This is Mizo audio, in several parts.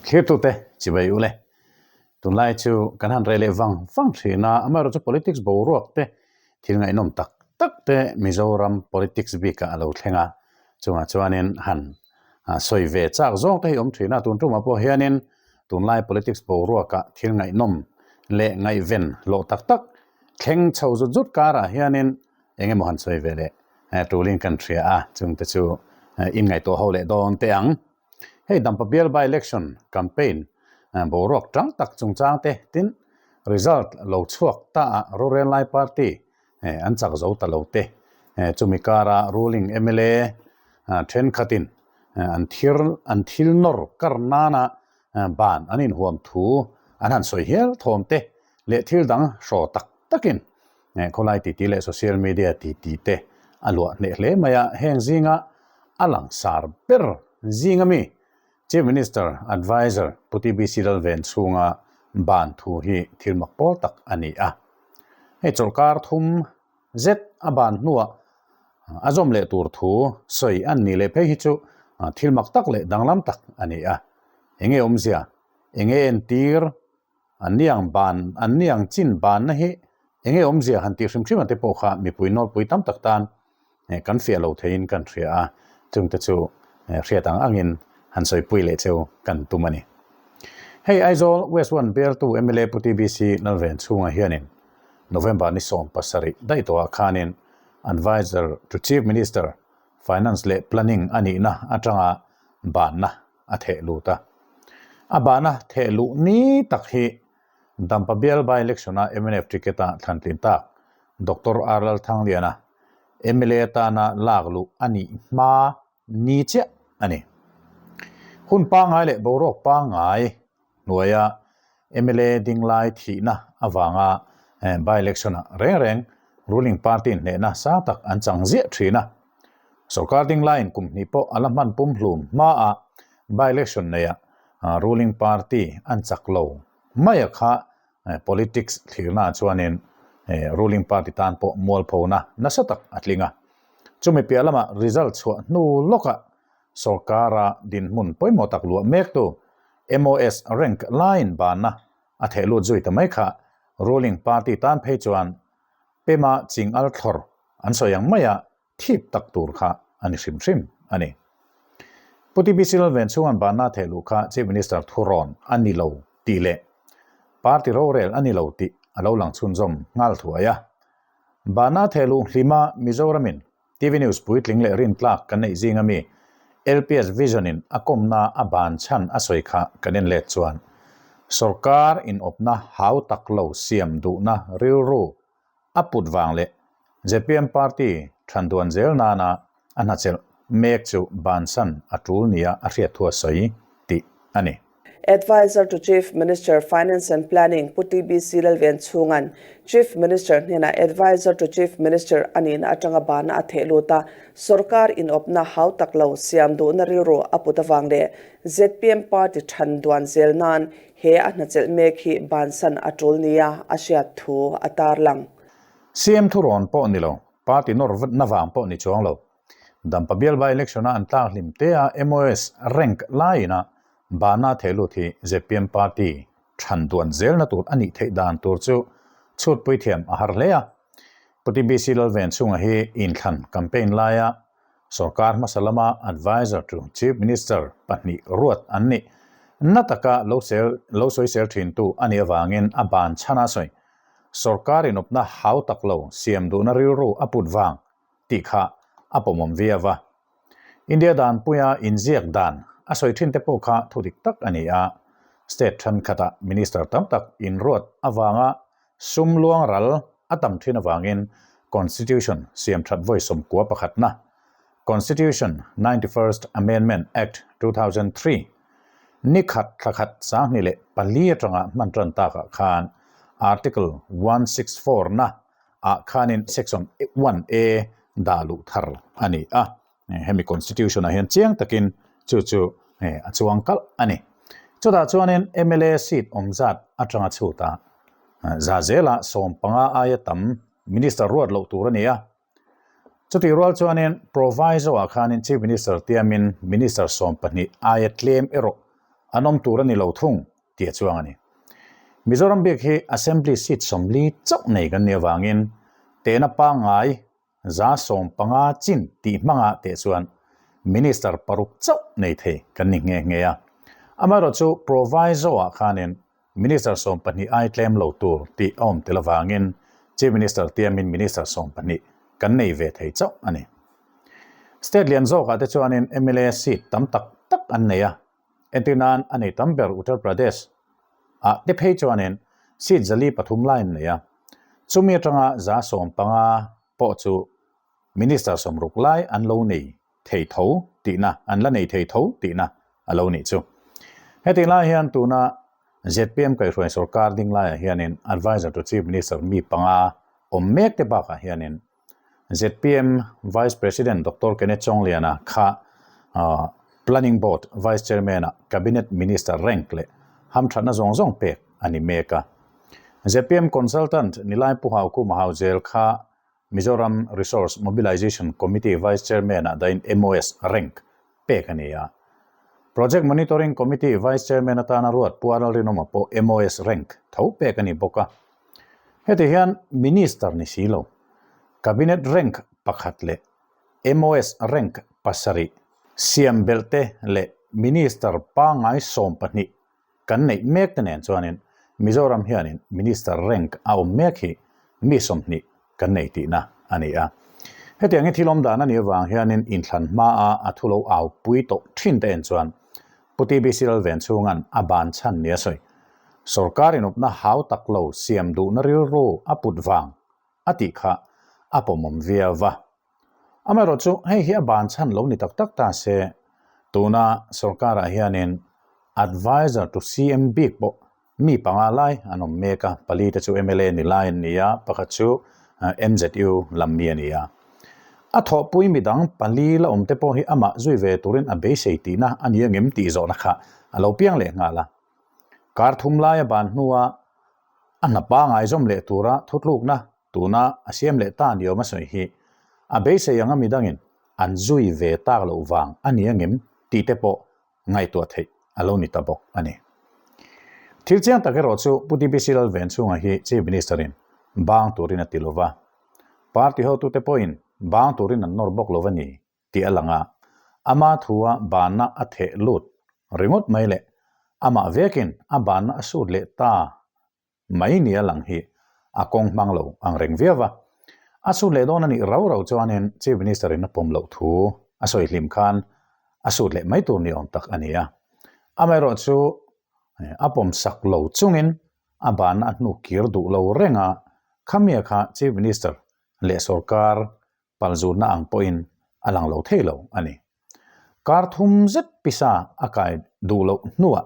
Thlirtute chibai ule. Tunlai chu kan han reh leh vang vang thin a, amaherawhchu politics boruak te thil ngaihnawm tak tak te Mizoram politics bikah a lo thleng a, chungah chuanin han sawi ve chak zawng te hi awm thin a, tun tumah pawh hianin tunlai politics boruakah thil ngaihnawm leh ngaihven hlawh tak tak thleng chho zut zut karah hianin eng emaw han sawi ve leh tulin kan hria a, chungte chu inngaihtuah ho leh dawn teh ang. Hei Dampa bial by election campaign boruak tang tak chungchang te tin result lo chhuak ta a rorel lai party an chak zo ta lo te chumi kara ruling mla thenkhatin an thir an thil nawr kar nana ban an inhuam thu an han sawi hial thawm te leh thil dang hraw tak takin khawlai titi leh social media titi te a luah hneh hle mai a, heng zinga a langsar ber zinga mi Chief Minister Adviser Pu TBC Lalven chhunga ban thu hi thil mak pawl tak a ni a. Hei chawlhkar thum zet a ban hnuah a zawm leh tur thu sawi an nih leh phei hi chu thil mak tak leh danglam tak a ni a. Enge awmzia? Enge entir? An ni ang ban, an ni ang chin banna hi enge awmzia han tih hrim hrim ate pawh kha mipui nawlpui tam tak tan kan fiah lo theiin kan hria a, chungte chu hriat ang angin han sawipui leh cheu kan tum a ni. Hei Aizawl West One bialtu mla Pu TBC Lalvenchhunga hianin November ni 17 daih tawhah khanin Adviser to Chief Minister, Finance leh Planning a nihna atanga banna a theh lut a. A bahna theh luh ni tak hi Dampa bial by election a mnf ticket a thlan tlin tak Doctor R Lalthangliana mla atana lak luh a nih hma ni chiah a ni. Hun pangngai leh boruak pangngai hnuaia mla dinglai thihna avanga by election ah reng reng ruling party hnehna sang tak an chang ziah thin a. Sorkar dinglaiin kum hnih pawh a la hman pumhlum hmaah by election neia ruling party an chak lo maia kha politics thlirnaah chuanin ruling party tan pawh mualphona nasa tak a tling a. Chumi piah lamah result chhuah hnu lawkah sorkara dinhmun pawimawh tak luah mektu MOS rank laiin banna a theh lut zui ta mai kha ruling party tan phei chuan pema ching al thlawr an sawi ang maia thip tak tur kha a ni hrim hrim a ni. Pu TBC Lalvenchhunga'n banna theh luh kha Chief Minister thurawn a ni lo tih leh party rorel a ni lo tih a lo lang chhunzawm nghal thuai a. Banna theh luh hlima Mizoramin TV News puitling leh rintlak kan neih zinga mi LPS Vision in a kawmna a ban chhan a sawi kha kan en let chuan sawrkar inawpna hau tak lo siam duhna rilru a put vang leh zpm party than duan zel nana a hnachelh mek chu bansan a tul nia a hriat thu a sawi tih a ni. Adviser to Chief Minister, Finance and Planning, Pu TBC Lalvenchhunga'n Chief Minister hnenah Adviser to Chief Minister a nihna atanga bana a theh lut a, sorkar inawpna hau tak lo siam duhna rilru a put avang leh zpm party than duan zel nan he a hnachelh mek hi bansan a tul nia a hriat thu a tarlang. CM thurawn pawh ni lo, party nawr na vang pawh ni chuang lo. Dampa bial by election a an tlak hlim te a MOS rank laiin a bana theh lut hi zpm party than duan zelna tur a nih theih dan tur chu chhutpui thiam a har hle a. Pu TBC Lalvenchhunga hi inthlan campaign laia sorkar hmasa lama adviser to Chief Minister pahnih ruat an nih na taka lo sel lo sawisel thintu a nih avangin a ban chhan a sawi. Sorkar inawpna hau tak lo siam duhna rilru a put vang tih kha a pawmawm viau a. India danpuia inziak dan a sawi thin te pawh kha thu dik tak a ni a, state thenkhatah minister tam tak inruat avanga sum luang ral a tam thin avangin Constitution siam that vawi sawmkua pakhatna, Constitution 91st Amendment Act 2003, ni khat thla khat 24 atanga hman tan takah khan Article 164 na ah khanin section 1 A dah luh thar a ni a, hemi constitution ah hian chiang takin chu chu a chuang kalh a ni. Chutah chuanin mla seat awm zat atanga chhut a, za zela 15 aia tam minister ruat loh tur a ni a. Chutih rual chuanin proviso ah khanin chief minister tiamin minister 12 aia tlem erawh. An awm tur a ni lo thung tih a chuang a ni. Mizoram bik hi Assembly seat 40 chauh nei kan nih avangin tehna pangngai 150 chin tih hmangah teh chuan Minister paruk chauh nei thei kan ni nghe nghe a. Amaherawhchu Proviso-ah khanin Minister 12 ai tlem lo tur tih a awm tel avangin Chief Minister tiamin Minister 12 kan nei ve thei chauh a ni. State lian zawkah te chuanin mla seat tam tak tak an nei a, entir nan a nei tam ber Uttar Pradesh ah te phei chuanin seat 403 lai an nei a, chumi atanga 150 pawh chu Minister 60 lai an lo nei thei tho tihna, an la nei thei tho tihna a lo nih chu. Heti lai hian tuna zpm kaihhruai sorkar ding laiah hianin Adviser to Chief Minister mi panga awm mek te bakah hianin zpm Vice President Doctor Kenneth Chawngliana kha Planning Board Vice Chairman-ah Cabinet Minister rank leh hamthatna zawng zawng pek a ni mek a. Zpm Consultant Nilai Pu Haukhuma Hauzel kha Mizoram Resource Mobilization Committee Vice Chairman-ah dahin MOS rank pek a ni a. Project Monitoring Committee Vice Chairman atana ruat Pu Aral Rinawma pawh MOS rank tho pek a ni bawk a. Heti hian Minister ni si lo, Cabinet rank pakhat leh MOS rank pasarih siam belh te leh Minister pangngai 12 kan neih mek te nen chuanin Mizoram hianin Minister rank a awm mek hi mi 20 kan nei tihna a ni a. Hetiang hi thil awm dan a nih avang hianin inthlan hmaa a thu lo au pui tawh thin te en chuan Pu TBC Lalvenchhunga'n a ban chhan nia sawi. Sorkar inawpna hau tak lo siam duhna rilru a put vang a tih kha a pawmawm viau va. Amaherawh chu hei hi a ban chhan lo ni tak tak ta se, tuna sorkarah hianin Adviser to CM bik pawh mi panga lai an awm mek a, pali te chu mla ni lai an ni a, pakhat chu MZU lam mi a ni a. A thawhpui midang pali la awm te pawh hi amah zui ve turin a beisei tihna a ni angem tih zawhna kha a lo piang leh nghal a. Kar thum laia ban hnua a hna pangai zawm leh tura thutlukna Tuna a siam leh ta ni awm a sawi hi a beisei anga midangin an zui ve tak loh vang a ni angem tih te pawh ngaihtuah theih a lo ni ta bawk a ni. Thil chiang tak erawh chu Pu TBC Lalvenchhunga hi Chief Minister-in bang turin a ti lova, party hotute pawhin bang turin an nawr bawk lo a ni tih a lang a, ama thua banna a theh lut ringawt mai leh amah vekin a banna a sut leh ta mai nia lang hi a kawng hmang lo ang reng viau va. A sut leh dawn a nih rau rau chuanin Chief Minister in a pawm loh thu a sawi hlim khan a sut leh mai tur ni awm tak a ni a. Amaherawh chu a pawm sak lo chungin a banna a hnu kir duh lo reng a, khamia kha Chief Minister leh sorkar palzutna ang pawhin a lang lo thei lo a ni. Kar thum zet pisa a kai duh loh hnuah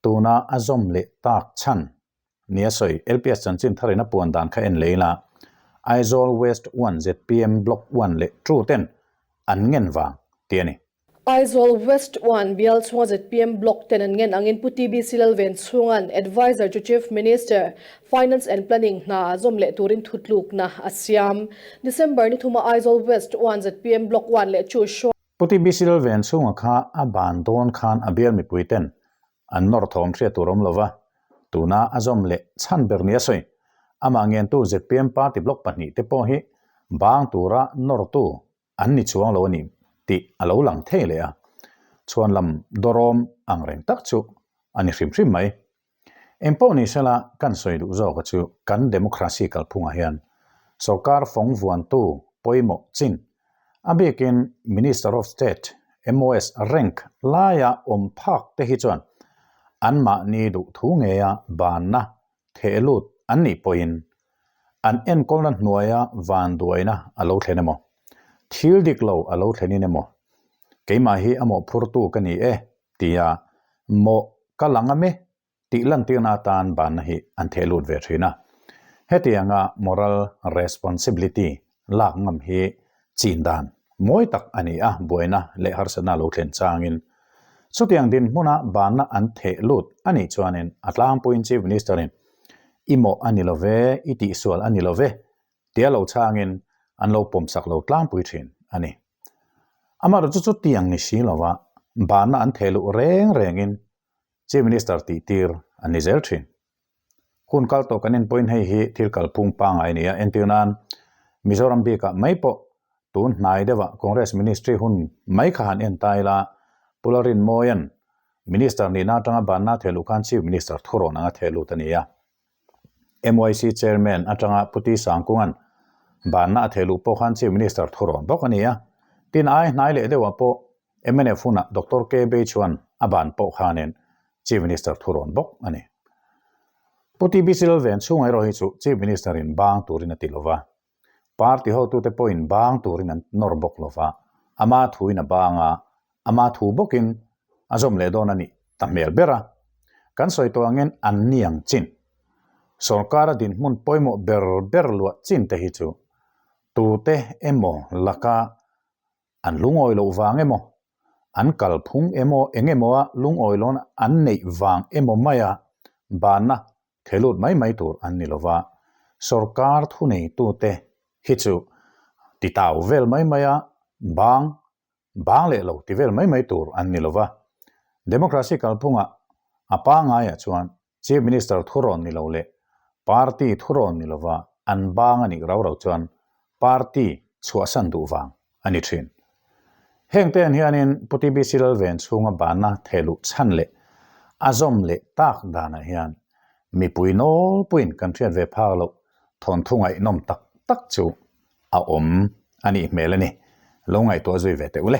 tuna a zawm leh tak chhan nia sawi LPS chanchin tharin a puan dan kha en lei la, Aizawl West 1 zpm Block 1 leh 2 ten an ngen vang tih a ni. Aizawl West 1 bial chhunga zpm Block ten an ngen angin Pu TBC Lalvenchhunga'n Adviser to Chief Minister, Finance and Planning hna zawm leh turin thutlukna a siam. December ni thuma Aizawl West 1 zpm Block 1 leh 2 hruai. Pu TBC Lalvenchhunga kha a ban dawn khan a bial mipui ten an nawr thawm hriat tur awm lova, tuna a zawm leh chhan ber nia sawi. Amah ngentu zpm Party Block pahnih te pawh hi bang tura nawrtu an ni chuang lo a ni tih a lo lang thei leh a, chhuan lam dawrawm ang reng tak chu a ni hrim hrim mai. Eng pawh ni sela kan sawi duh zawka chu kan democracy kalphungah hian sorkar fawng vuantu pawimawh chin, a bikin Minister of State, MOS, rank laia awm phak te hi chuan anmahni duh thu ngeia banna theh lut an nih pawhin an enkawlna hnuaia vanduaina a lo thlen emaw, thil dik lo a lo thlenin emaw, keimah hi a mawhphurtu ka ni e tia mawh ka la ngam e tih lantirna atan banna hi an theh lut ve thin a. Hetianga moral responsibility lak ngam hi chin dan mawi tak a ni a, buaina leh harsatna lo thlen changin chutiang dinhmuna banna an theh lut a nih chuanin a tlangpuiin Chief Minister-in i mawh a ni lo ve, i tihsual a ni lo ve tia lo changin an lo pawmsak lo tlangpui thin a ni. Amaherawhchu chutiang ni si lova banna an theh luh reng rengin. Chief Minister tih tir an ni zel thin. Hun kal tawh kan en pawhin hei hi thil kalphung pangngai a ni a, entir nan Mizoram bikah mai pawh tun hnai deuhah Congress Ministry hun mai kha han en ta ila, Pu Lalrinmawia'n Minister nihna atanga banna a thehluh khan Chief Minister thurawn anga thehlut a ni a. MYC Chairman atanga Pu T Sangkunga'n banna a thehluh pawh khan Chief Minister thurawn bawk a ni a. Tin ai hnai leh deuhah pawh mnf hunah Doctor KB chuan a ban pawh khanin Chief Minister thurawn bawk a ni. Pu TBC Lalven chhunga erawh hi chu Chief Minister in bang turin a ti lova, party hotute pawhin bang turin an nawr bawk lova, ama thuin a bang a, ama thu bawkin a zawm leh dawn a nih ta hmel ber a. Kan sawi tawh angin an ni ang chin. Sorkara dinhmun pawimawh ber ber luah chin te hi chu tute emaw laka An lungawi loh vang emaw, an kalphung emaw eng emaw a lungawi lawn an neih vang emaw maia banna thelut mai mai tur an ni lova, sorkar thuneitute hi chu titau vel mai maia bang bang leh lo ti vel mai mai tur an ni lova. Democracy kalphungah a pangaiah chuan Chief Minister thurawn ni lo leh Party thurawn ni lova an bang a nih rau rau chuan Party chhuahsan duh vang a ni thin. Heng te an hianin Pu TBC Lalven chhunga banna thehluh chhan leh a zawm leh tak danah hian mipui nawlpuiin kan hriat ve phak loh thawnthu ngaihnawm tak tak chu a awm a nih hmel a ni. Lo ngaihtuah zui ve teh u le.